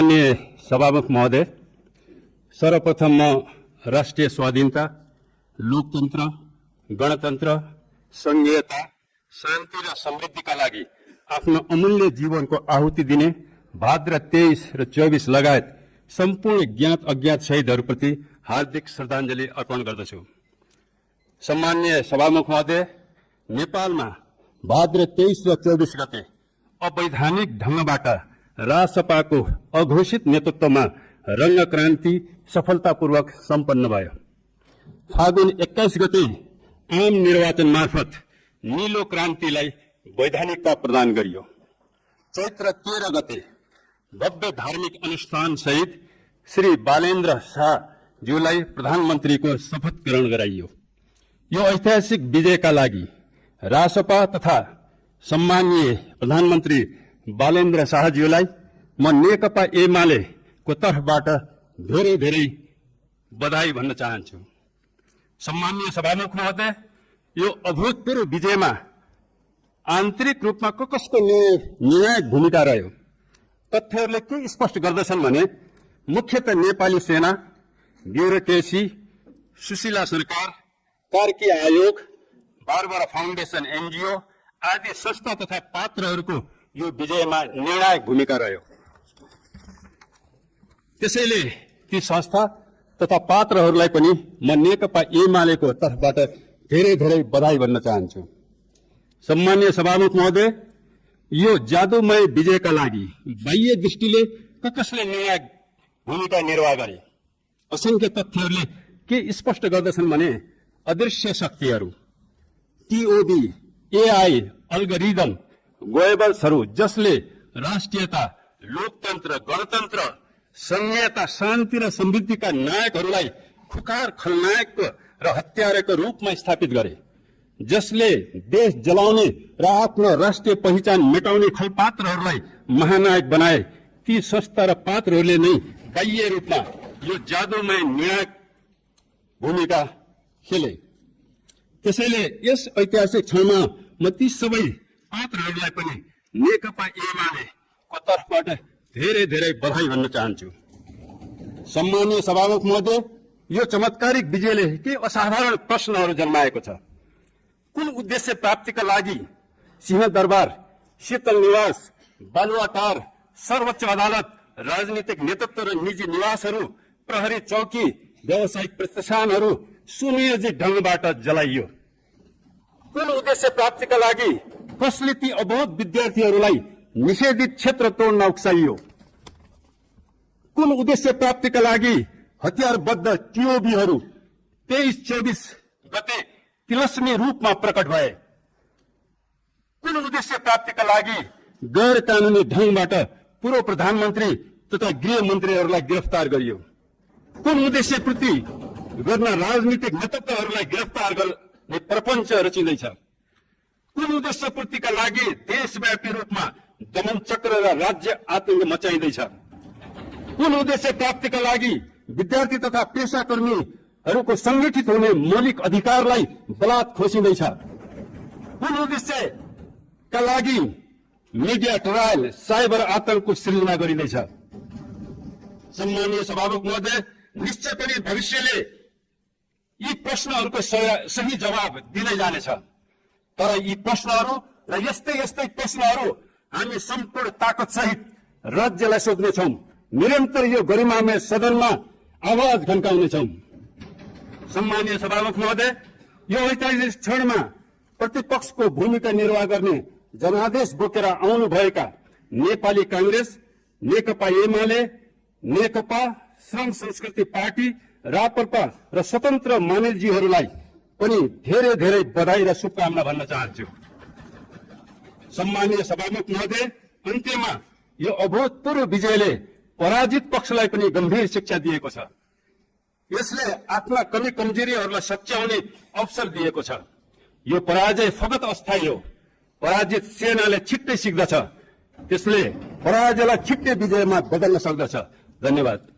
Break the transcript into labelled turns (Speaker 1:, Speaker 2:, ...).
Speaker 1: माननीय सभामुख महोदय, सर्वप्रथम म राष्ट्रिय स्वाधीनता, लोकतन्त्र, गणतन्त्र, संघीयता, शान्ति र समृद्धिका लागि आफ्नो अमूल्य जीवनको आहुति दिने भाद्र 23 र 24 लगायत सम्पूर्ण ज्ञात अज्ञात शहीदहरूप्रति हार्दिक श्रद्धाञ्जली अर्पण गर्दछु। सम्माननीय सभामुख महोदय, नेपालमा भाद्र 23 र 24 गते अवैधानिक ढंगबाट रासपाको अघोषित नेतृत्वमा रंगक्रान्ति सफलतापूर्वक सम्पन्न भयो। फागुन 21 गते आम निर्वाचन मार्फत नीलो क्रान्तिलाई वैधानिकता प्रदान गरियो। चैत्र 13 गते भव्य धार्मिक अनुष्ठान सहित श्री बालेन्द्र शाहज्यूलाई प्रधानमन्त्रीको शपथ ग्रहण गराइयो। यो ऐतिहासिक विजयका लागि रासपा तथा सम्माननीय प्रधानमन्त्री बालेन्द्र शाहज्यूलाई म नेकपा एमालेको तर्फबाट धेरै धेरै बधाई भन्न चाहन्छु। सम्माननीय सभामुख महोदय, यो अभूतपूर्व विजयमा आन्तरिक रूपमा कसको निर्णायक भूमिका रह्यो? तथ्यहरूले के स्पष्ट गर्दछन् भने मुख्यतः नेपाली सेना, ब्युरोक्रेसी, सुशीला सरकार, कार्की आयोग, बारबारा फाउन्डेशन एनजीओ आदि संस्था तथा पात्रहरूको यो विजयमा निर्णायक भूमिका रह्यो। त्यसैले ती संस्था तथा पात्रहरूलाई पनि म नेकपा एमालेको तर्फबाट धेरै धेरै बधाई भन्न चाहन्छु। सम्माननीय सभामुख महोदय, यो जादुमय विजयका लागि बाह्य दृष्टिले कसले निर्णायक भूमिका निर्वाह गरे? असंख्य तथ्यहरूले के स्पष्ट गर्दछन् भने अदृश्य शक्तिहरू, टीओबी, एआई, अल्गोरिदम, गोएबल्सहरू जसले राष्ट्रियता, लोकतन्त्र, गणतन्त्र, संघीयता, शान्ति र समृद्धिका नायकहरूलाई खुकार खलनायक र हत्याराको रूपमा स्थापित गरे, जसले देश जलाउने र आफ्नो राष्ट्रिय पहिचान मेटाउने खलपात्रहरूलाई महानायक बनाए, ती संस्था र पात्रहरूले नै बाह्य रूपमा यो जादुमय निर्णायक भूमिका खेले। त्यसैले यस ऐतिहासिक क्षणमा म ती सबै पात्रहरूलाई पनि नेकपा एमालेको तर्फबाट धेरै धेरै बधाई भन्न चाहन्छु। सम्माननीय सभामुख महोदय, यो चमत्कारिक विजयले के असाधारण प्रश्नहरू जन्माएको छ। कुन उद्देश्य प्राप्तिका लागि सिंहदरबार, शीतल निवास, बालुवाटार, सर्वोच्च अदालत, राजनीतिक नेतृत्व र निजी निवासहरू, प्रहरी चौकी, व्यावसायिक प्रतिष्ठानहरू सुनियोजित ढंगबाट जलाइयो? कुन उद्देश्य प्राप्तिका लागि कसले ती अबोध विद्यार्थीहरूलाई निषेधित क्षेत्र तोड्न उक्साइयो? कुन उद्देश्य प्राप्तिका लागि हतियारबद्ध टिओबीहरू 23-24 गते तिलस्मी रूपमा प्रकट भए? कुन उद्देश्य प्राप्तिका लागि गैर कानूनी ढंगबाट पूर्व प्रधानमन्त्री तथा गृहमन्त्रीहरूलाई गिरफ्तार गरियो? कुन उद्देश्य पूर्ति गर्न राजनीतिक नेतृत्वहरूलाई गिरफ्तार गर्ने प्रपञ्च रचिँदैछ? कुन उद्देश्य पूर्तिका लागि देशव्यापी रूपमा दमन चक्र र राज्य आतंक मचाइँदैछ? कुन उद्देश्य प्राप्तिका लागि विद्यार्थी तथा पेशाकर्मीहरूको संगठित हुने मौलिक अधिकारलाई बलात् खोसिँदैछ? कुन उद्देश्यका लागि मिडिया ट्रायल, साइबर आतंकको सृजना गरिँदैछ? सम्माननीय सभामुख महोदय, निश्चय पनि भविष्यले यी प्रश्नहरूको सही जवाब दिँदै जानेछ। तर यी प्रश्नहरू र यस्तै यस्तै प्रश्नहरू हामी सम्पूर्ण ताकत सहित राज्यलाई सोध्नेछौँ। निरन्तर यो गरिमामय सदनमा आवाज घन्काउनेछौँ। सम्माननीय सभामुख महोदय, यो ऐतिहासिक क्षणमा प्रतिपक्षको भूमिका निर्वाह गर्ने जनादेश बोकेर आउनुभएका नेपाली कांग्रेस, नेकपा एमाले, नेकपा, श्रम संस्कृति पार्टी, राप्रपा र स्वतन्त्र मानिसजीहरूलाई पनि धेरै धेरै बधाई र शुभकामना भन्न चाहन्छु। सम्माननीय सभामुख महोदय, अन्त्यमा यो अभूतपूर्व विजयले पराजित पक्षलाई पनि गम्भीर शिक्षा दिएको छ। यसले आफ्ना कमी कमजोरीहरूलाई सच्याउने अवसर दिएको छ। यो पराजय फगत अस्थायी हो। पराजित सेनाले छिट्टै सिक्दछ, त्यसले पराजयलाई छिट्टै विजयमा बदल्न सक्दछ। धन्यवाद।